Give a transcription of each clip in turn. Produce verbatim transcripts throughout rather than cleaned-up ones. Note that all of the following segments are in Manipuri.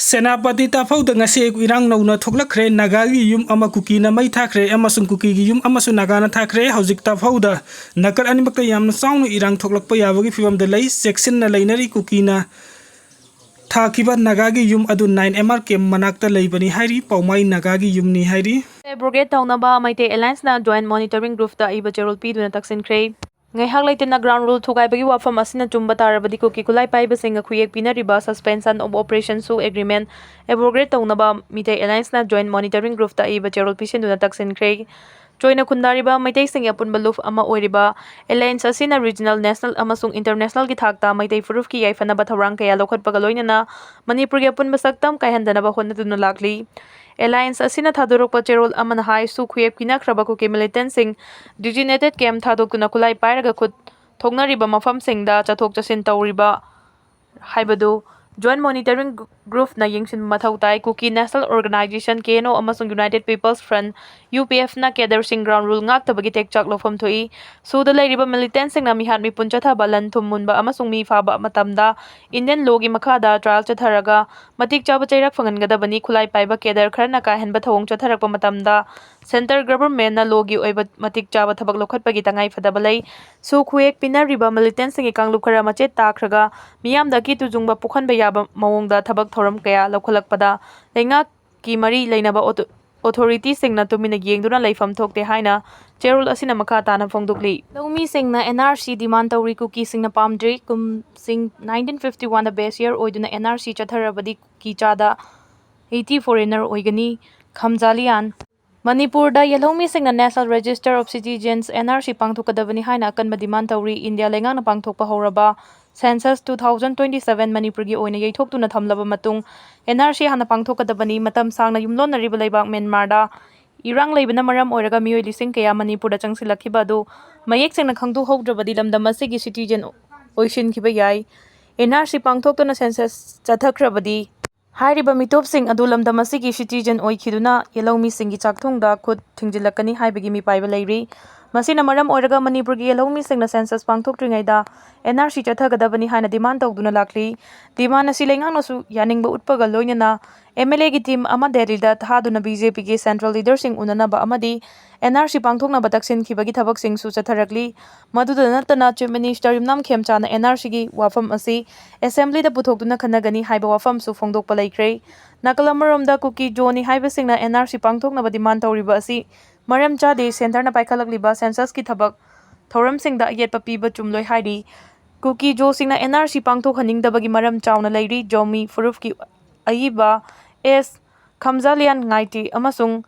ꯁꯦꯅꯥꯄꯇꯤ ꯇꯥꯐꯧꯗ ꯉꯁꯤ ꯑꯌꯨꯛ ꯏꯔꯥꯡ ꯅꯧꯅ ꯊꯣꯛꯂꯛꯈ꯭ꯔꯦ꯫ ꯅꯥꯒꯥꯒꯤ ꯌꯨꯝ ꯑꯃ ꯀꯨꯀꯤꯅ ꯃꯩ ꯊꯥꯈ꯭ꯔꯦ ꯑꯃꯁꯨꯡ ꯀꯨꯀꯤꯒꯤ ꯌꯨꯝ ꯑꯃꯁꯨ ꯅꯥꯒꯥꯅ ꯊꯥꯈ꯭ꯔꯦ꯫ ꯍꯧꯖꯤꯛ ꯇꯥꯐꯧꯗ ꯅꯥꯀꯟ ꯑꯅꯤꯃꯛꯇ ꯌꯥꯝꯅ ꯆꯥꯎꯅ ꯏꯔꯥꯡ ꯊꯣꯛꯂꯛꯄ ꯌꯥꯕꯒꯤ ꯐꯤꯕꯝꯗ ꯂꯩ꯫ ꯆꯦꯛꯁꯤꯟꯅ ꯂꯩꯅꯔꯤ꯫ ꯀꯨꯀꯤꯅ ꯊꯥꯈꯤꯕ ꯅꯥꯒꯥꯒꯤ ꯌꯨꯝ ꯑꯗꯨ ꯅꯥꯏꯟ ꯑꯦꯝ ꯑꯥꯔ ꯀꯦꯝ ꯃꯅꯥꯛꯇ ꯂꯩꯕꯅꯤ ꯍꯥꯏꯔꯤ꯫ ꯄꯥꯎꯃꯥꯏ ꯅꯥꯒꯥꯒꯤ ꯌꯨꯝꯅꯤ ꯍꯥꯏꯔꯤ꯫ ꯑꯦꯕ꯭ꯔꯣꯒꯦꯠ ꯇꯧꯅꯕ ꯃꯩꯇꯩ ꯑꯦꯂꯥꯌꯟꯁꯅ ꯖꯣꯏꯟꯠ ꯃꯣꯅꯤꯇꯔꯤꯡ ꯒ꯭ꯔꯨꯞꯇ ꯑꯏꯕ ꯆꯦꯔꯣꯜ ꯄꯤꯗꯨꯅ ꯇꯛꯁꯤꯟꯈ꯭ꯔꯦ꯫ ꯉꯥꯏꯍꯥꯛ ꯂꯩꯇꯅ ꯒ꯭ꯔꯥꯎꯟ ꯔꯨꯜ ꯊꯨꯒꯥꯏꯕꯒꯤ ꯋꯥꯐꯝ ꯑꯁꯤꯅ ꯆꯨꯝꯕ ꯇꯥꯔꯕꯗꯤ ꯀꯨꯀꯤ ꯈꯨꯠꯂꯥꯏ ꯄꯥꯏꯕꯁꯤꯡꯅ ꯈꯨꯌꯦꯛ ꯄꯤꯅꯔꯤꯕ ꯁꯁꯄꯦꯟꯁꯟ ꯑꯣꯐ ꯑꯣꯄꯔꯦꯁꯟꯁꯨ ꯑꯦꯒ꯭ꯔꯤꯃꯦꯟ ꯑꯦꯕ꯭ꯔꯣꯒꯦꯠ ꯇꯧꯅꯕ ꯃꯤꯇꯩ ꯑꯦꯂꯥꯌꯟꯁꯅ ꯖꯣꯏꯟꯠ ꯃꯣꯅꯤꯇꯔꯤꯡ ꯒ꯭ꯔꯨꯞꯇ ꯏꯕ ꯆꯦꯔꯣꯜ ꯄꯤꯁꯤꯟꯗꯨꯅ ꯇꯛꯁꯤꯟꯈ꯭ꯔꯦ꯫ ꯆꯣꯏꯅ ꯈꯨꯟꯗꯥꯔꯤꯕ ꯃꯩꯇꯩꯁꯤꯡꯒꯤ ꯑꯄꯨꯟꯕ ꯂꯨꯞ ꯑꯃ ꯑꯣꯏꯔꯤꯕ ꯑꯦꯂꯥꯌꯟꯁ ꯑꯁꯤꯅ ꯔꯤꯖꯅꯦꯜ, ꯅꯦꯁꯅꯦꯜ ꯑꯃꯁꯨꯡ ꯏꯟꯇꯔꯅꯦꯁꯅꯦꯜꯒꯤ ꯊꯥꯛꯇ ꯃꯩꯇꯩ ꯐꯨꯔꯨꯞꯀꯤ ꯌꯥꯏꯐꯅꯕ ꯊꯧꯔꯥꯡ ꯀꯌꯥ ꯂꯧꯈꯠꯄꯒ ꯂꯣꯏꯅꯅ ꯃꯅꯤꯄꯨꯔꯒꯤ ꯑꯄꯨꯟꯕ ꯁꯛꯇꯝ ꯀꯥꯏꯍꯟꯗꯅꯕ ꯍꯣꯠꯅꯗꯨꯅ ꯂꯥꯛꯂꯤ꯫ ꯑꯦꯂꯥꯌꯟꯁ ꯑꯁꯤꯅ ꯊꯥꯗꯣꯔꯛꯄ ꯆꯦꯔꯣꯜ ꯑꯃꯅ ꯍꯥꯏ, ꯁꯨ ꯈꯨꯌꯦꯛ ꯄꯤꯅꯈ꯭ꯔꯕ ꯀꯨꯀꯤ ꯃꯤꯂꯤꯇꯦꯟꯁꯤꯡ ꯗꯤꯖꯤꯅꯦꯇꯦꯠ ꯀꯦꯝꯞ ꯊꯥꯗꯣꯛꯇꯨꯅ ꯈꯨꯠꯂꯥꯏ ꯄꯥꯏꯔꯒ ꯈꯨꯠ ꯊꯣꯛꯅꯔꯤꯕ ꯃꯐꯝꯁꯤꯡꯗ ꯆꯠꯊꯣꯛ ꯆꯠꯁꯤꯟ ꯇꯧꯔꯤꯕ ꯍꯥꯏꯕꯗꯨ ꯖꯣꯏꯟꯠ ꯃꯣꯅꯤꯇꯔꯤꯡ ꯒ꯭ꯔꯨꯞꯅ ꯌꯦꯡꯁꯤꯟꯕ ꯃꯊꯧ ꯇꯥꯏ꯫ ꯀꯨꯀꯤ ꯅꯦꯁꯅꯦꯜ ꯑꯣꯔꯒꯅꯥꯏꯖꯦꯁꯟ, ꯀꯦ ꯑꯦꯟ ꯑꯣ, ꯑꯃꯁꯨꯡ ꯌꯨꯅꯥꯏꯇꯦꯠ ꯄꯤꯄꯜꯁ ꯐ꯭ꯔꯟꯠ, ꯌꯨ ꯄꯤ ꯑꯦꯐꯅ ꯀꯦꯗꯔꯁꯤꯡ ꯒ꯭ꯔꯥꯎꯟ ꯔꯨꯜ ꯉꯥꯛꯇꯕꯒꯤ ꯇꯦꯛꯆꯥꯛ ꯂꯧꯐꯝ ꯊꯣꯛꯏ꯫ ꯁꯨꯗ ꯂꯩꯔꯤꯕ ꯃꯤꯂꯤꯇꯦꯟꯁꯤꯡꯅ ꯃꯤꯍꯥꯠ ꯃꯤꯄꯨꯟ ꯆꯠꯊꯕ, ꯂꯟ ꯊꯨꯝ ꯃꯨꯟꯕ ꯑꯃꯁꯨꯡ ꯃꯤ ꯐꯥꯕ ꯃꯇꯝꯗ ꯏꯟꯗꯤꯌꯟ ꯂꯣꯒꯤ ꯃꯈꯥꯗ ꯇ꯭ꯔꯥꯏꯜ ꯆꯠꯊꯔꯒ ꯃꯇꯤꯛ ꯆꯥꯕ ꯆꯩꯔꯥꯛ ꯐꯪꯍꯟꯒꯗꯕꯅꯤ꯫ ꯈꯨꯠꯂꯥꯏ ꯄꯥꯏꯕ ꯀꯦꯗꯔ ꯈꯔꯅ ꯀꯥꯏꯍꯟꯕ ꯊꯧꯑꯣꯡ ꯆꯠꯊꯔꯛꯄ ꯃꯇꯝꯗ ꯁꯦꯟꯇꯔ ꯒꯚꯔꯟꯃꯦꯟꯠꯅ ꯂꯣꯒꯤ ꯑꯣꯏꯕ ꯃꯇꯤꯛ ꯆꯥꯕ ꯊꯕꯛ ꯂꯧꯈꯠꯄꯒꯤ ꯇꯉꯥꯏ ꯐꯗꯕ ꯂꯩ꯫ ꯁꯨ ꯈꯨꯌꯦꯛ ꯄꯤꯅꯔꯤꯕ ꯃꯤꯂꯤꯇꯦꯟꯁꯤꯡꯒꯤ ꯀꯥꯡꯂꯨꯞ ꯈꯔ ꯃꯆꯦꯠ ꯇꯥꯈ꯭ꯔꯒ ꯃꯤꯌꯥꯝꯗ ꯑꯀꯤ ꯇꯨꯖꯨꯡꯕ ꯄꯣꯛꯍꯟꯕ ꯌꯥꯕ ꯃꯑꯣꯡꯗ ꯊꯕꯛ ꯊꯧꯔꯝ ꯀꯌꯥ ꯂꯧꯈꯠꯂꯛꯄꯗ ꯂꯩꯉꯥꯛꯀꯤ ꯃꯔꯤ ꯂꯩꯅꯕ ꯑꯣꯊꯣ-, ꯑꯣꯊꯣꯔꯤꯇꯤꯁꯤꯡꯅ ꯇꯨꯃꯤꯟꯅ ꯌꯦꯡꯗꯨꯅ ꯂꯩꯐꯝ ꯊꯣꯛꯇꯦ ꯍꯥꯏꯅ ꯆꯦꯔꯣꯜ ꯑꯁꯤꯅ ꯃꯈꯥ ꯇꯥꯅ ꯐꯣꯡꯗꯣꯛꯂꯤ꯫ ꯂꯧꯃꯤꯁꯤꯡꯅ ꯑꯦꯟ ꯑꯥꯔ ꯁꯤ ꯗꯤꯃꯥꯟ ꯇꯧꯔꯤ꯫ ꯀꯨꯀꯤꯁꯤꯡꯅ ꯄꯥꯝꯗ꯭ꯔꯤ꯫ ꯀꯨꯝꯁꯤꯡ ꯅꯥꯏꯟꯇꯤꯟ ꯐꯤꯐꯇꯤ ꯋꯥꯟꯗ ꯕꯦꯁ ꯏꯌꯔ ꯑꯣꯏꯗꯨꯅ ꯑꯦꯟ ꯑꯥꯔ ꯁꯤ ꯆꯠꯊꯔꯕꯗꯤ ꯀꯨꯀꯤ ꯆꯥꯗ ꯑꯩꯠꯇꯤ ꯐꯣꯔꯦꯅꯔ ꯑꯣꯏꯒꯅꯤ꯫ ꯈꯝꯖꯥꯂꯤꯌꯥꯟ꯫ ꯃꯅꯤꯄꯨꯔꯗ ꯌꯦꯜꯍꯧꯃꯤꯁꯤꯡꯅ National Register of Citizens, N R C, ꯄꯥꯡꯊꯣꯛꯀꯗꯕꯅꯤ ꯍꯥꯏꯅ ꯑꯀꯟꯕ ꯗꯤꯃꯥꯟ ꯇꯧꯔꯤ꯫ ꯏꯟꯗꯤꯌꯥ ꯂꯩꯉꯥꯛꯅ ꯄꯥꯡꯊꯣꯛꯄ ꯍꯧꯔꯕ census two thousand twenty seven ꯃꯅꯤꯄꯨꯔꯒꯤ ꯑꯣꯏꯅ ꯌꯩꯊꯣꯛꯇꯨꯅ ꯊꯝꯂꯕ ꯃꯇꯨꯡ, N R C ꯍꯥꯟꯅ ꯄꯥꯡꯊꯣꯛꯀꯗꯕꯅꯤ꯫ ꯃꯇꯝ ꯁꯥꯡꯅ ꯌꯨꯝꯂꯣꯟꯅꯔꯤꯕ ꯂꯩꯕꯥꯛ ꯃ꯭ꯌꯥꯟꯃꯥꯔꯗ ꯏꯔꯥꯡ ꯂꯩꯕꯅ ꯃꯔꯝ ꯑꯣꯏꯔꯒ ꯃꯤꯑꯣꯏ ꯂꯤꯁꯤꯡ ꯀꯌꯥ ꯃꯅꯤꯄꯨꯔꯗ ꯆꯪꯁꯤꯜꯂꯛꯈꯤꯕ ꯑꯗꯨ ꯃꯌꯦꯛ ꯁꯦꯡꯅ ꯈꯪꯗꯣꯛꯍꯧꯗ꯭ꯔꯕꯗꯤ ꯂꯝꯗꯝ ꯑꯁꯤꯒꯤ citizen ꯑꯣꯏꯁꯤꯟꯈꯤꯕ ꯌꯥꯏ꯫ N R C ꯄꯥꯡꯊꯣꯛꯇꯨꯅ ꯁꯦꯟꯁꯁ ꯆꯠꯊꯈ꯭ꯔꯕꯗꯤ ꯍꯥꯏꯔꯤꯕ ꯃꯤꯇꯣꯞꯁꯤꯡ ꯑꯗꯨ ꯂꯝꯗꯝ ꯑꯁꯤꯒꯤ citizen ꯑꯣꯏꯈꯤꯗꯨꯅ ꯌꯦꯜꯍꯧꯃꯤꯁꯤꯡꯒꯤ ꯆꯥꯛꯊꯨꯡꯗ ꯈꯨꯠ ꯊꯤꯡꯖꯤꯜꯂꯛꯀꯅꯤ ꯍꯥꯏꯕꯒꯤ ꯃꯤꯄꯥꯏꯕ ꯂꯩꯔꯤ꯫ ꯃꯁꯤꯅ ꯃꯔꯝ ꯑꯣꯏꯔꯒ ꯃꯅꯤꯄꯨꯔꯒꯤ ꯌꯦꯜꯍꯧꯃꯤꯁꯤꯡꯅ census ꯄꯥꯡꯊꯣꯛꯇ꯭ꯔꯤꯉꯩꯗ N R C ꯆꯠꯊꯒꯗꯕꯅꯤ ꯍꯥꯏꯅ demand ꯇꯧꯗꯨꯅ ꯂꯥꯛꯂꯤ꯫ Demand ꯑꯁꯤ ꯂꯩꯉꯥꯛꯅꯁꯨ ꯌꯥꯅꯤꯡꯕ ꯎꯠꯄꯒ ꯂꯣꯏꯅꯅ M L A ꯒꯤ team ꯑꯃ ꯗꯦꯜꯂꯤꯗ ꯊꯥꯗꯨꯅ B J P ꯒꯤ central leader ꯁꯤꯡ ꯎꯅꯅꯕ ꯑꯃꯗꯤ N R C ꯄꯥꯡꯊꯣꯛꯅꯕ ꯇꯛꯁꯤꯟꯈꯤꯕꯒꯤ ꯊꯕꯛꯁꯤꯡꯁꯨ ꯆꯠꯊꯔꯛꯂꯤ꯫ ꯃꯗꯨꯗ ꯅꯠꯇꯅ Chief Minister ꯌꯨꯝꯅꯥꯝ ꯈꯦꯝꯆꯥꯅ N R C ꯒꯤ ꯋꯥꯐꯝ ꯑꯁꯤ assembly ꯗ ꯄꯨꯊꯣꯛꯇꯨꯅ ꯈꯟꯅꯒꯅꯤ ꯍꯥꯏꯕ ꯋꯥꯐꯝꯁꯨ ꯐꯣꯡꯗꯣꯛꯄ ꯂꯩꯈ꯭ꯔꯦ꯫ ꯅꯥꯀꯜ ꯑꯃꯔꯣꯝꯗ ꯀꯨꯀꯤ ꯖꯣꯅꯤ ꯍꯥꯏꯕꯁꯤꯡꯅ N R C ꯄꯥꯡꯊꯣꯛꯅꯕ demand ꯇꯧꯔꯤꯕ ꯑꯁꯤ ꯃꯔꯝ ꯆꯥꯗꯦ, centre ꯅ ꯄꯥꯏꯈꯠꯂꯛꯂꯤꯕ census ꯀꯤ ꯊꯕꯛ ꯊꯧꯔꯝꯁꯤꯡꯗ ꯑꯌꯦꯠꯄ ꯄꯤꯕ ꯆꯨꯝꯂꯣꯏ ꯍꯥꯏꯔꯤ꯫ ꯀꯨꯀꯤ ꯖꯣꯁꯤꯡꯅ N R C ꯄꯥꯡꯊꯣꯛꯍꯟꯅꯤꯡꯗꯕꯒꯤ ꯃꯔꯝ ꯆꯥꯎꯅ ꯂꯩꯔꯤ꯫ ꯖꯣꯃꯤ ꯐꯨꯔꯨꯞꯀꯤ ꯑꯏꯕ ꯑꯦꯁ ꯈꯝꯖꯥꯂꯤꯌꯥꯟ ꯉꯥꯏꯇꯤ ꯑꯃꯁꯨꯡ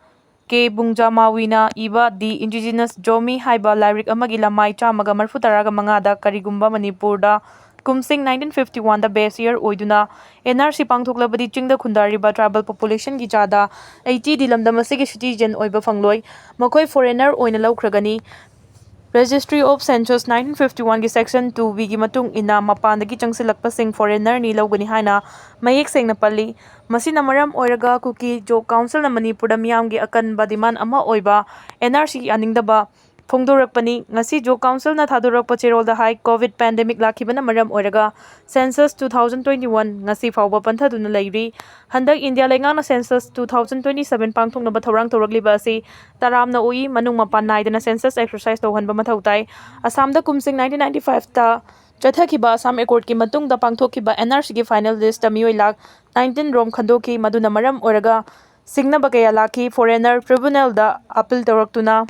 ꯀꯦ ꯕꯨꯡꯖꯥꯃꯥꯋꯤꯅ ꯏꯕ The Indigenous Zomi ꯍꯥꯏꯕ ꯂꯥꯏꯔꯤꯛ ꯑꯃꯒꯤ ꯂꯃꯥꯏ ꯆꯥꯝꯃꯒ ꯃꯔꯤꯐꯨ ꯇꯔꯥꯒ ꯃꯉꯥꯗ ꯀꯔꯤꯒꯨꯝꯕ ꯃꯅꯤꯄꯨꯔꯗ ꯀꯨꯝꯁꯤꯡ nineteen fifty one ꯗ base year ꯑꯣꯏꯗꯨꯅ N R C ꯄꯥꯡꯊꯣꯛꯂꯕꯗꯤ ꯆꯤꯡꯗ ꯈꯨꯟꯗꯥꯔꯤꯕ tribal population ꯒꯤ ꯆꯥꯗ eighty ꯗꯤ ꯂꯝꯗꯝ ꯑꯁꯤꯒꯤ citizen ꯑꯣꯏꯕ ꯐꯪꯂꯣꯏ, ꯃꯈꯣꯏ foreigner ꯑꯣꯏꯅ ꯂꯧꯈ꯭ꯔꯒꯅꯤ꯫ Registry of Census nineteen fifty one ꯒꯤ section two B ꯒꯤ ꯃꯇꯨꯡ ꯏꯟꯅ ꯃꯄꯥꯟꯗꯒꯤ ꯆꯪꯁꯤꯜꯂꯛꯄꯁꯤꯡ foreigner ꯅꯤ ꯂꯧꯒꯅꯤ ꯍꯥꯏꯅ ꯃꯌꯦꯛ ꯁꯦꯡꯅ ꯄꯜꯂꯤ꯫ ꯃꯁꯤꯅ ꯃꯔꯝ ꯑꯣꯏꯔꯒ ꯀꯨꯀꯤ ꯖꯣ council ꯅ ꯃꯅꯤꯄꯨꯔꯗ ꯃꯤꯌꯥꯝꯒꯤ ꯑꯀꯟꯕ demand ꯑꯃ ꯑꯣꯏꯕ N R C ꯌꯥꯅꯤꯡꯗꯕ ꯐꯣꯡꯗꯣꯔꯛꯄꯅꯤ꯫ ꯉꯁꯤ ꯖꯣ council ꯅ ꯊꯥꯗꯣꯔꯛꯄ ꯆꯦꯔꯣꯜꯗ ꯍꯥꯏ, COVID pandemic ꯂꯥꯛꯈꯤꯕꯅ ꯃꯔꯝ ꯑꯣꯏꯔꯒ census two thousand twenty one ꯉꯁꯤ ꯐꯥꯎꯕ ꯄꯟꯊꯗꯨꯅ ꯂꯩꯔꯤ꯫ ꯍꯟꯗꯛ ꯏꯟꯗꯤꯌꯥ ꯂꯩꯉꯥꯛꯅ census two thousand twenty seven ꯄꯥꯡꯊꯣꯛꯅꯕ ꯊꯧꯔꯥꯡ ꯇꯧꯔꯛꯂꯤꯕ ꯑꯁꯤ ꯇꯔꯥꯝꯅ ꯎꯏ꯫ ꯃꯅꯨꯡ ꯃꯄꯥꯟ ꯅꯥꯏꯗꯅ census exercise ꯇꯧꯍꯟꯕ ꯃꯊꯧ ꯇꯥꯏ꯫ ꯑꯁꯥꯝꯗ ꯀꯨꯝꯁꯤꯡ nineteen ninety five ꯇ ꯆꯠꯊꯈꯤꯕ Assam Accord ꯀꯤ ꯃꯇꯨꯡꯗ ꯄꯥꯡꯊꯣꯛꯈꯤꯕ N R C ꯒꯤ final list ꯇ ꯃꯤꯑꯣꯏ ꯂꯥꯈ nineteen ꯔꯣꯝ ꯈꯟꯗꯣꯛꯈꯤ꯫ ꯃꯗꯨꯅ ꯃꯔꯝ ꯑꯣꯏꯔꯒ ꯁꯤꯡꯅꯕ ꯀꯌꯥ ꯂꯥꯛꯈꯤ꯫ Foreigner tribunal ꯗ appeal ꯇꯧꯔꯛꯇꯨꯅ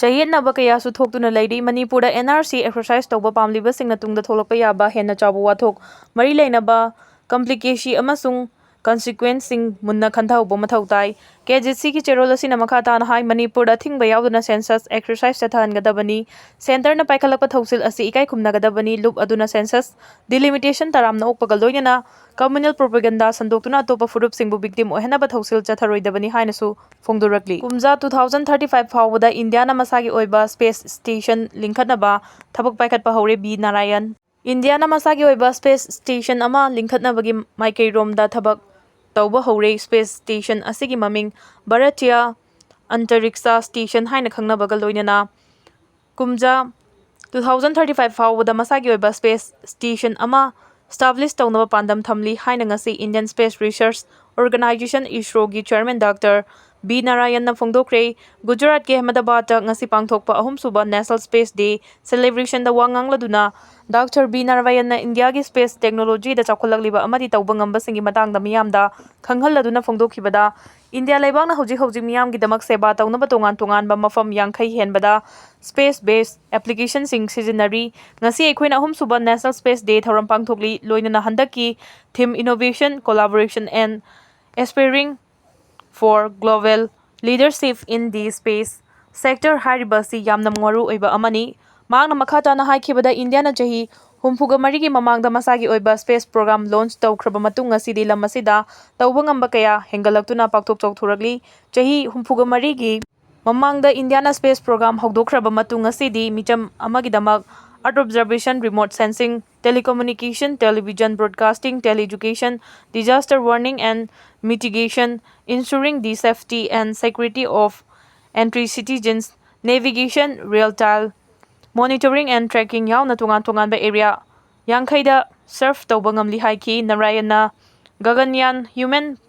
ꯆꯌꯦꯠꯅꯕ ꯀꯌꯥꯁꯨ ꯊꯣꯛꯇꯨꯅ ꯂꯩꯔꯤ꯫ ꯃꯅꯤꯄꯨꯔꯗ N R C exercise ꯇꯧꯕ ꯄꯥꯝꯂꯤꯕꯁꯤꯡꯅ ꯇꯨꯡꯗ ꯊꯣꯛꯂꯛꯄ ꯌꯥꯕ ꯍꯦꯟꯅ ꯆꯥꯎꯕ ꯋꯥꯊꯣꯛ ꯃꯔꯤ ꯂꯩꯅꯕ complication ꯑꯃꯁꯨꯡ consequence ꯁꯤꯡ ꯃꯨꯟꯅ ꯈꯟꯊꯍꯧꯕ ꯃꯊꯧ ꯇꯥꯏ꯫ K Z C ꯒꯤ ꯆꯦꯔꯣꯜ ꯑꯁꯤꯅ ꯃꯈꯥ ꯇꯥꯅ ꯍꯥꯏ, ꯃꯅꯤꯄꯨꯔꯗ ꯑꯊꯤꯡꯕ ꯌꯥꯎꯗꯅ census exercise ꯆꯠꯊꯍꯟꯒꯗꯕꯅꯤ꯫ Centre ꯅ ꯄꯥꯏꯈꯠꯂꯛꯄ ꯊꯧꯁꯤꯜ ꯑꯁꯤ ꯏꯀꯥꯏ ꯈꯨꯝꯅꯒꯗꯕꯅꯤ꯫ ꯂꯨꯞ ꯑꯗꯨꯅ census delimitation ꯇꯔꯥꯝꯅ ꯑꯣꯛꯄꯒ ꯂꯣꯏꯅꯅ communal propaganda ꯁꯟꯗꯣꯛꯇꯨꯅ ꯑꯇꯣꯞꯄ ꯐꯨꯔꯨꯞꯁꯤꯡꯕꯨ victim ꯑꯣꯏꯍꯟꯅꯕ ꯊꯧꯁꯤꯜ ꯆꯠꯊꯔꯣꯏꯗꯕꯅꯤ ꯍꯥꯏꯅꯁꯨ ꯐꯣꯡꯗꯣꯔꯛꯂꯤ꯫ ꯀꯨꯝꯖꯥ two thousand thirty five ꯐꯥꯎꯕꯗ ꯏꯟꯗꯤꯌꯥꯅ ꯃꯁꯥꯒꯤ ꯑꯣꯏꯕ space station ꯂꯤꯡꯈꯠꯅꯕ ꯊꯕꯛ ꯄꯥꯏꯈꯠꯄ ꯍꯧꯔꯦ, ꯕꯤ ꯅꯥꯔꯥꯌꯟ꯫ ꯏꯟꯗꯤꯌꯥꯅ ꯃꯁꯥꯒꯤ ꯑꯣꯏꯕ space station ꯑꯃ ꯂꯤꯡꯈꯠꯅꯕꯒꯤ ꯃꯥꯏꯀꯩꯔꯣꯝꯗ ꯊꯕꯛ ꯇꯧꯕ ꯍꯧꯔꯦ꯫ Space station ꯑꯁꯤꯒꯤ ꯃꯃꯤꯡ ꯚꯥꯔꯇꯤꯌꯥ ꯑꯟꯇꯔꯤꯛꯁꯥ station ꯍꯥꯏꯅ ꯈꯪꯅꯕꯒ ꯂꯣꯏꯅꯅ ꯀꯨꯝꯖꯥ ꯇꯨ ꯊꯥꯎꯖꯟ ꯊꯥꯔꯇꯤ ꯐꯥꯏꯚ ꯐꯥꯎꯕꯗ ꯃꯁꯥꯒꯤ ꯑꯣꯏꯕ ꯁ꯭ꯄꯦꯁ ꯁ꯭ꯇꯦꯁꯟ ꯑꯃ ꯁ꯭ꯇꯥꯕ꯭ꯂꯤꯁ ꯇꯧꯅꯕ ꯄꯥꯟꯗꯝ ꯊꯝꯂꯤ ꯍꯥꯏꯅ ꯉꯁꯤ ꯏꯟꯗꯤꯌꯟ ꯁ꯭ꯄꯦꯁ ꯔꯤꯁꯔꯁ ꯑꯣꯔꯒꯅꯥꯏꯖꯦꯁꯟ, ꯏꯁꯔꯣꯒꯤ ꯆꯤꯌꯔꯃꯦꯟ ꯗꯥꯛꯇꯔ ꯕꯤ ꯅꯥꯔꯥꯌꯟꯅ ꯐꯣꯡꯗꯣꯛꯈ꯭ꯔꯦ꯫ ꯒꯨꯖꯔꯥꯠꯀꯤ ꯑꯍꯃꯗꯥꯕꯥꯗꯇ ꯉꯁꯤ ꯄꯥꯡꯊꯣꯛꯄ ꯑꯍꯨꯝꯁꯨꯕ ꯅꯦꯁꯅꯦꯜ ꯁ꯭ꯄꯦꯁ ꯗꯦ ꯁꯦꯂꯦꯕ꯭ꯔꯦꯁꯟꯗ ꯋꯥ ꯉꯥꯡꯂꯗꯨꯅ ꯗꯥꯛꯇꯔ ꯕꯤ ꯅꯥꯔꯥꯌꯟꯅ ꯏꯟꯗꯤꯌꯥꯒꯤ ꯁ꯭ꯄꯦꯁ ꯇꯦꯛꯅꯣꯂꯣꯖꯤꯗ ꯆꯥꯎꯈꯠꯂꯛꯂꯤꯕ ꯑꯃꯗꯤ ꯇꯧꯕ ꯉꯝꯕꯁꯤꯡꯒꯤ ꯃꯇꯥꯡꯗ ꯃꯤꯌꯥꯝꯗ ꯈꯪꯍꯜꯂꯗꯨꯅ ꯐꯣꯡꯗꯣꯛꯈꯤꯕꯗ, ꯏꯟꯗꯤꯌꯥ ꯂꯩꯕꯥꯛꯅ ꯍꯧꯖꯤꯛ ꯍꯧꯖꯤꯛ ꯃꯤꯌꯥꯝꯒꯤꯗꯃꯛ ꯁꯦꯕꯥ ꯇꯧꯅꯕ ꯇꯣꯉꯥꯟ ꯇꯣꯉꯥꯟꯕ ꯃꯐꯝ ꯌꯥꯡꯈꯩ ꯍꯦꯟꯕꯗ ꯁ꯭ꯄꯦꯁ ꯕꯦꯁ ꯑꯦꯄ꯭ꯂꯤꯀꯦꯁꯟꯁꯤꯡ ꯁꯤꯖꯤꯟꯅꯔꯤ꯫ ꯉꯁꯤ ꯑꯩꯈꯣꯏꯅ ꯑꯍꯨꯝꯁꯨꯕ ꯅꯦꯁꯅꯦꯜ ꯁ꯭ꯄꯦꯁ ꯗꯦ ꯊꯧꯔꯝ ꯄꯥꯡꯊꯣꯛꯂꯤ, ꯂꯣꯏꯅꯅ ꯍꯟꯗꯛꯀꯤ ꯊꯤꯝ Innovation, Collaboration and Aspiring for Global Leadership in the Space Sector ꯍꯥꯏꯔꯤꯕ ꯑꯁꯤ ꯌꯥꯝꯅ ꯃꯔꯨ ꯑꯣꯏꯕ ꯑꯃꯅꯤ꯫ ꯃꯍꯥꯛꯅ ꯃꯈꯥ ꯇꯥꯅ ꯍꯥꯏꯈꯤꯕꯗ, ꯏꯟꯗꯤꯌꯥꯅ ꯆꯍꯤ ꯍꯨꯝꯐꯨꯒ ꯃꯔꯤꯒꯤ ꯃꯃꯥꯡꯗ ꯃꯁꯥꯒꯤ ꯑꯣꯏꯕ ꯁ꯭ꯄꯦꯁ ꯄ꯭ꯔꯣꯒ꯭ꯔꯥꯝ ꯂꯣꯟꯆ ꯇꯧꯈ꯭ꯔꯕ ꯃꯇꯨꯡ, ꯉꯁꯤꯗꯤ ꯂꯝ ꯑꯁꯤꯗ ꯇꯧꯕ ꯉꯝꯕ ꯀꯌꯥ ꯍꯦꯟꯒꯠꯂꯛꯇꯨꯅ ꯄꯥꯛꯊꯣꯛ ꯆꯥꯎꯊꯣꯔꯛꯂꯤ꯫ ꯆꯍꯤ ꯍꯨꯝꯐꯨꯒ ꯃꯔꯤꯒꯤ ꯃꯃꯥꯡꯗ ꯏꯟꯗꯤꯌꯥꯅ ꯁ꯭ꯄꯦꯁ ꯄ꯭ꯔꯣꯒ꯭ꯔꯥꯝ ꯍꯧꯗꯣꯛꯈ꯭ꯔꯕ ꯃꯇꯨꯡ, ꯉꯁꯤꯗꯤ ꯃꯤꯆꯝ ꯑꯃꯒꯤꯗꯃꯛ Earth observation, remote sensing, telecommunication, television broadcasting, tele-education, disaster warning and mitigation, ensuring the safety and security of entry citizens, navigation, real-time monitoring and tracking ꯌꯥꯎꯅ ꯇꯣꯉꯥꯟ ꯇꯣꯉꯥꯟꯕ ꯑꯦꯔꯤꯌꯥ ꯌꯥꯡꯈꯩꯗ ꯁꯔꯐ ꯇꯧꯕ ꯉꯝꯂꯤ ꯍꯥꯏꯈꯤ꯫ ꯅꯥꯔꯥꯌꯟꯅ ꯒꯒꯟꯌꯥꯟ, ꯍ꯭ꯌꯨꯃꯦꯟ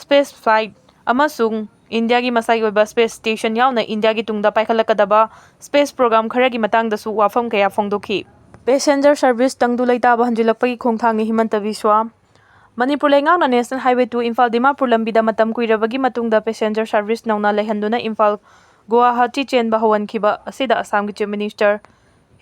ꯁ꯭ꯄꯦꯁ ꯐ꯭ꯂꯥꯏꯠ ꯑꯃꯁꯨꯡ ꯏꯟꯗꯤꯌꯥꯒꯤ ꯃꯁꯥꯒꯤ ꯑꯣꯏꯕ ꯁ꯭ꯄꯦꯁ ꯁ꯭ꯇꯦꯁꯟ ꯌꯥꯎꯅ ꯏꯟꯗꯤꯌꯥꯒꯤ ꯇꯨꯡꯗ ꯄꯥꯏꯈꯠꯂꯛꯀꯗꯕ ꯁ꯭ꯄꯦꯁ ꯄ꯭ꯔꯣꯒ꯭ꯔꯥꯝ ꯈꯔꯒꯤ ꯃꯇꯥꯡꯗꯁꯨ ꯋꯥꯐꯝ ꯀꯌꯥ ꯐꯣꯡꯗꯣꯛꯈꯤ꯫ ꯄꯦꯁꯦꯟꯖꯔ ꯁꯔꯚꯤꯁ ꯇꯪꯗꯨ ꯂꯩꯇꯥꯕ ꯍꯟꯖꯤꯜꯂꯛꯄꯒꯤ ꯈꯣꯡꯊꯥꯡꯅꯤ, ꯍꯤꯃꯟꯇ ꯕꯤꯁ꯭ꯋꯥ꯫ ꯃꯅꯤꯄꯨꯔ ꯂꯩꯉꯥꯛꯅ national highway two Imphal Dimapur ꯂꯝꯕꯤꯗ ꯃꯇꯝ ꯀꯨꯏꯔꯕꯒꯤ ꯃꯇꯨꯡꯗ ꯄꯦꯁꯦꯟꯖꯔ ꯁꯔꯚꯤꯁ ꯅꯧꯅ ꯂꯩꯍꯟꯗꯨꯅ ꯏꯝꯐꯥꯜ ꯒꯨꯋꯥꯍꯥꯇꯤ ꯆꯦꯟꯕ ꯍꯧꯍꯟꯈꯤꯕ ꯑꯁꯤꯗ ꯑꯁꯥꯝꯒꯤ ꯆꯤꯐ ꯃꯤꯅꯤꯁꯇꯔ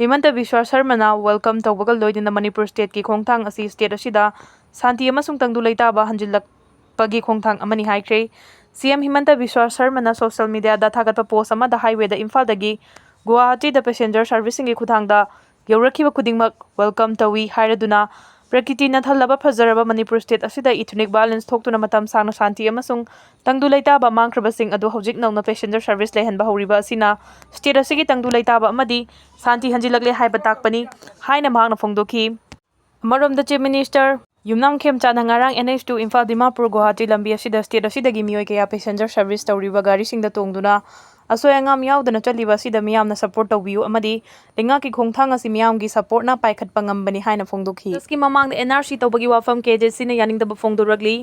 ꯍꯤꯃꯟꯇ ꯕꯤꯁ꯭ꯋꯥ ꯁꯔꯃꯅ ꯋꯦꯜꯀꯝ ꯇꯧꯕꯒ ꯂꯣꯏꯅꯅ ꯃꯅꯤꯄꯨꯔ ꯁ꯭ꯇꯦꯠꯀꯤ ꯈꯣꯡꯊꯥꯡ ꯑꯁꯤ ꯁ꯭ꯇꯦꯠ ꯑꯁꯤꯗ ꯁꯥꯟꯇꯤ ꯑꯃꯁꯨꯡ ꯇꯪꯗꯨ ꯂꯩꯇꯥꯕ ꯍꯟꯖꯤꯜꯂꯛꯄꯒꯤ ꯈꯣꯡꯊꯥꯡ ꯑꯃꯅꯤ ꯍꯥꯏꯈ꯭ꯔꯦ꯫ ꯁꯤ ꯑꯦꯝ ꯍꯤꯃꯟꯇ ꯕꯤꯁ꯭ꯋꯥ ꯁꯔꯃꯅ ꯁꯣꯁꯤꯌꯦꯜ ꯃꯤꯗꯤꯌꯥꯗ ꯊꯥꯒꯠꯄ ꯄꯣꯁ ꯑꯃꯗ ꯍꯥꯏꯋꯦꯗ ꯏꯝꯐꯥꯜꯗꯒꯤ ꯒꯨꯋꯥꯍꯥꯇꯤꯗ ꯄꯦꯁꯦꯟꯖꯔ ꯁꯔꯚꯤꯁꯁꯤꯡꯒꯤ ꯈꯨꯊꯥꯡꯗ ꯌꯧꯔꯛꯈꯤꯕ ꯈꯨꯗꯤꯡꯃꯛ ꯋꯦꯜꯀꯝ ꯇꯧꯏ ꯍꯥꯏꯔꯗꯨꯅ, ꯄ꯭ꯔꯀꯤꯇꯤꯅ ꯊꯜꯂꯕ ꯐꯖꯔꯕ ꯃꯅꯤꯄꯨꯔ ꯁ꯭ꯇꯦꯠ ꯑꯁꯤꯗ ꯏꯊꯅꯤꯛ ꯚꯥꯏꯑꯣꯂꯦꯟꯁ ꯊꯣꯛꯇꯨꯅ ꯃꯇꯝ ꯁꯥꯡꯅ ꯁꯥꯟꯇꯤ ꯑꯃꯁꯨꯡ ꯇꯪꯗꯨ ꯂꯩꯇꯥꯕ ꯃꯥꯡꯈ꯭ꯔꯕꯁꯤꯡ ꯑꯗꯨ ꯍꯧꯖꯤꯛ ꯅꯧꯅ ꯄꯦꯁꯦꯟꯖꯔ ꯁꯔꯚꯤꯁ ꯂꯩꯍꯟꯕ ꯍꯧꯔꯤꯕ ꯑꯁꯤꯅ ꯁ꯭ꯇꯦꯠ ꯑꯁꯤꯒꯤ ꯇꯪꯗꯨ ꯂꯩꯇꯥꯕ ꯑꯃꯗꯤ ꯁꯥꯟꯇꯤ ꯍꯟꯖꯤꯜꯂꯛꯂꯦ ꯍꯥꯏꯕ ꯇꯥꯛꯄꯅꯤ ꯍꯥꯏꯅ ꯃꯍꯥꯛꯅ ꯐꯣꯡꯗꯣꯛꯈꯤ꯫ ꯑꯃꯔꯣꯝꯗ ꯆꯤꯐ ꯃꯤꯅꯤꯁꯇꯔ ꯌꯨꯝꯅꯥꯝ ꯈꯦꯝꯆꯥꯅ ꯉꯔꯥꯡ N H two Imphal Dimapur Guwahati ꯂꯝꯕꯤ ꯑꯁꯤꯗ ꯁ꯭ꯇꯦꯠ ꯑꯁꯤꯗꯒꯤ ꯃꯤꯑꯣꯏ ꯀꯌꯥ ꯄꯦꯁꯦꯟꯖꯔ ꯁꯔꯚꯤꯁ ꯇꯧꯔꯤꯕ ꯒꯥꯔꯤꯁꯤꯡꯗ ꯇꯣꯡꯗꯨꯅ ꯑꯁꯣꯏ ꯑꯉꯥꯝ ꯌꯥꯎꯗꯅ ꯆꯠꯂꯤꯕ ꯑꯁꯤꯗ ꯃꯤꯌꯥꯝꯅ ꯁꯄꯣꯔꯠ ꯇꯧꯕꯤꯌꯨ ꯑꯃꯗꯤ ꯂꯩꯉꯥꯛꯀꯤ ꯈꯣꯡꯊꯥꯡ ꯑꯁꯤ ꯃꯤꯌꯥꯝꯒꯤ ꯁꯄꯣꯔꯠꯅ ꯄꯥꯏꯈꯠꯄ ꯉꯝꯕꯅꯤ ꯍꯥꯏꯅ ꯐꯣꯡꯗꯣꯛꯈꯤ꯫ ꯁꯦꯟꯁꯁꯀꯤ ꯃꯃꯥꯡꯗ ꯑꯦꯟ ꯑꯥꯔ ꯁꯤ ꯇꯧꯕꯒꯤ ꯋꯥꯐꯝ ꯀꯦ ꯖꯦ ꯁꯤꯅ ꯌꯥꯅꯤꯡꯗꯕ ꯐꯣꯡꯗꯣꯔꯛꯂꯤ꯫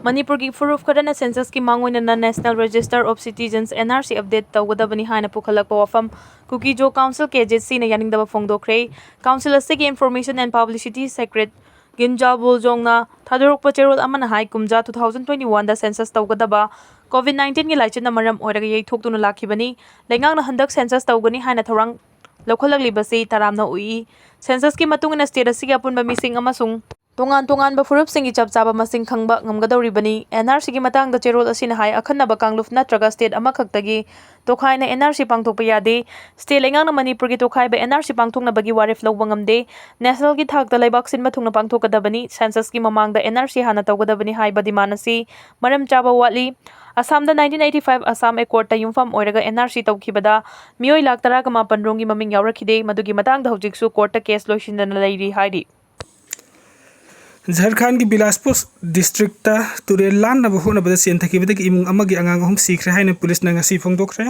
ꯃꯅꯤꯄꯨꯔꯒꯤ ꯐꯨꯔꯨꯞ ꯈꯔꯅ ꯁꯦꯟꯁꯁꯀꯤ ꯃꯥꯡꯑꯣꯏꯅꯅ National Register of Citizens, N R C, update ꯇꯧꯒꯗꯕꯅꯤ ꯍꯥꯏꯅ ꯄꯨꯈꯠꯂꯛꯄ ꯋꯥꯐꯝ ꯀꯨꯀꯤꯖꯣ ꯀꯥꯎꯟꯁꯤꯜ, ꯀꯦ ꯖꯦ ꯁꯤꯅ ꯌꯥꯅꯤꯡꯗꯕ ꯐꯣꯡꯗꯣꯛꯈ꯭ꯔꯦ꯫ ꯀꯥꯎꯟꯁꯤꯜ ꯑꯁꯤꯒꯤ Information and Publicity Secretary ꯒꯤꯟꯖꯥ ꯕꯨꯜꯖꯣꯡꯅ ꯊꯥꯗꯣꯔꯛꯄ ꯆꯦꯔꯣꯜ ꯑꯃꯅ ꯍꯥꯏ, ꯀꯨꯝꯖꯥ two thousand twenty-one ꯗ ꯁꯦꯟꯁꯁ ꯇꯧꯒꯗꯕ ꯀꯣꯚꯤꯗ nineteen ꯒꯤ ꯂꯥꯏꯆꯠꯅ ꯃꯔꯝ ꯑꯣꯏꯔꯒ ꯌꯩꯊꯣꯛꯇꯨꯅ ꯂꯥꯛꯈꯤꯕꯅꯤ꯫ ꯂꯩꯉꯥꯛꯅ ꯍꯟꯗꯛ ꯁꯦꯟꯁꯁ ꯇꯧꯒꯅꯤ ꯍꯥꯏꯅ ꯊꯧꯔꯥꯡ ꯂꯧꯈꯠꯂꯛꯂꯤꯕꯁꯤ ꯇꯔꯥꯝꯅ ꯎꯏ꯫ ꯁꯦꯟꯁꯁꯀꯤ ꯃꯇꯨꯡ ꯏꯟꯅ ꯁ꯭ꯇꯦꯠ ꯑꯁꯤꯒꯤ ꯑꯄꯨꯟꯕ ꯃꯤꯁꯤꯡ ꯑꯃꯁꯨꯡ ꯇꯣꯉꯥꯟ ꯇꯣꯉꯥꯟꯕ ꯐꯨꯔꯨꯞꯁꯤꯡꯒꯤ ꯆꯞ ꯆꯥꯕ ꯃꯁꯤꯡ ꯈꯪꯕ ꯉꯝꯒꯗꯧꯔꯤꯕꯅꯤ꯫ ꯑꯦꯟ ꯑꯥꯔ ꯁꯤꯒꯤ ꯃꯇꯥꯡꯗ ꯆꯦꯔꯣꯜ ꯑꯁꯤꯅ ꯍꯥꯏ, ꯑꯈꯟꯅꯕ ꯀꯥꯡꯂꯨꯞ ꯅꯠꯇ꯭ꯔꯒ ꯁ꯭ꯇꯦꯠ ꯑꯃꯈꯛꯇꯒꯤ ꯇꯣꯈꯥꯏꯅ ꯑꯦꯟ ꯑꯥꯔ ꯁꯤ ꯄꯥꯡꯊꯣꯛꯄ ꯌꯥꯗꯦ꯫ ꯁ꯭ꯇꯦꯠ ꯂꯩꯉꯥꯛꯅ ꯃꯅꯤꯄꯨꯔꯒꯤ ꯇꯣꯈꯥꯏꯕ ꯑꯦꯟ ꯑꯥꯔ ꯁꯤ ꯄꯥꯡꯊꯣꯛꯅꯕꯒꯤ ꯋꯥꯔꯦꯞ ꯂꯧꯕ ꯉꯝꯗꯦ꯫ ꯅꯦꯁꯅꯦꯜꯒꯤ ꯊꯥꯛꯇ ꯂꯩꯕꯥꯛ ꯁꯤꯟꯕ ꯊꯨꯡꯅ ꯄꯥꯡꯊꯣꯛꯀꯗꯕꯅꯤ꯫ ꯁꯦꯟꯁꯁꯀꯤ ꯃꯃꯥꯡꯗ ꯑꯦꯟ ꯑꯥꯔ ꯁꯤ ꯍꯥꯟꯅ ꯇꯧꯒꯗꯕꯅꯤ ꯍꯥꯏꯕ ꯗꯤꯃꯥꯟ ꯑꯁꯤ ꯃꯔꯝ ꯆꯥꯕ ꯋꯥꯠꯂꯤ꯫ ꯑꯁꯥꯝꯗ nineteen eighty-five ꯑꯁꯥꯝ ꯑꯦꯀꯣꯔꯗꯇ ꯌꯨꯝꯐꯝ ꯑꯣꯏꯔꯒ ꯑꯦꯟ ꯑꯥꯔ ꯁꯤ ꯇꯧꯈꯤꯕꯗ ꯃꯤꯑꯣꯏ ꯂꯥꯈ ꯇꯔꯥꯒ ꯃꯥꯄꯟ ꯔꯣꯝꯒꯤ ꯃꯃꯤꯡ ꯌꯥꯎꯔꯛꯈꯤꯗꯦ꯫ ꯃꯗꯨꯒꯤ ꯃꯇꯥꯡꯗ ꯍꯧꯖꯤꯛꯁꯨ ꯀꯣꯔꯠꯇ ꯀꯦꯁ ꯂꯣꯏꯁꯤꯟꯗꯅ ꯂꯩꯔꯤ ꯍꯥꯏꯔꯤ꯫ ꯖꯔꯈꯥꯟꯒꯤ ꯕꯤꯂꯥꯁꯄꯨꯔ ꯗꯤꯁꯇ꯭ꯔꯤꯛꯇ ꯇꯨꯔꯦꯜ ꯂꯥꯟꯅꯕ ꯍꯣꯠꯅꯕꯗ ꯆꯦꯟꯊꯈꯤꯕꯗꯒꯤ ꯏꯃꯨꯡ ꯑꯃꯒꯤ ꯑꯉꯥꯡ ꯑꯍꯨꯝ ꯁꯤꯈ꯭ꯔꯦ ꯍꯥꯏꯅ ꯄꯨꯂꯤꯁꯅ ꯉꯁꯤ ꯐꯣꯡꯗꯣꯛꯈ꯭ꯔꯦ꯫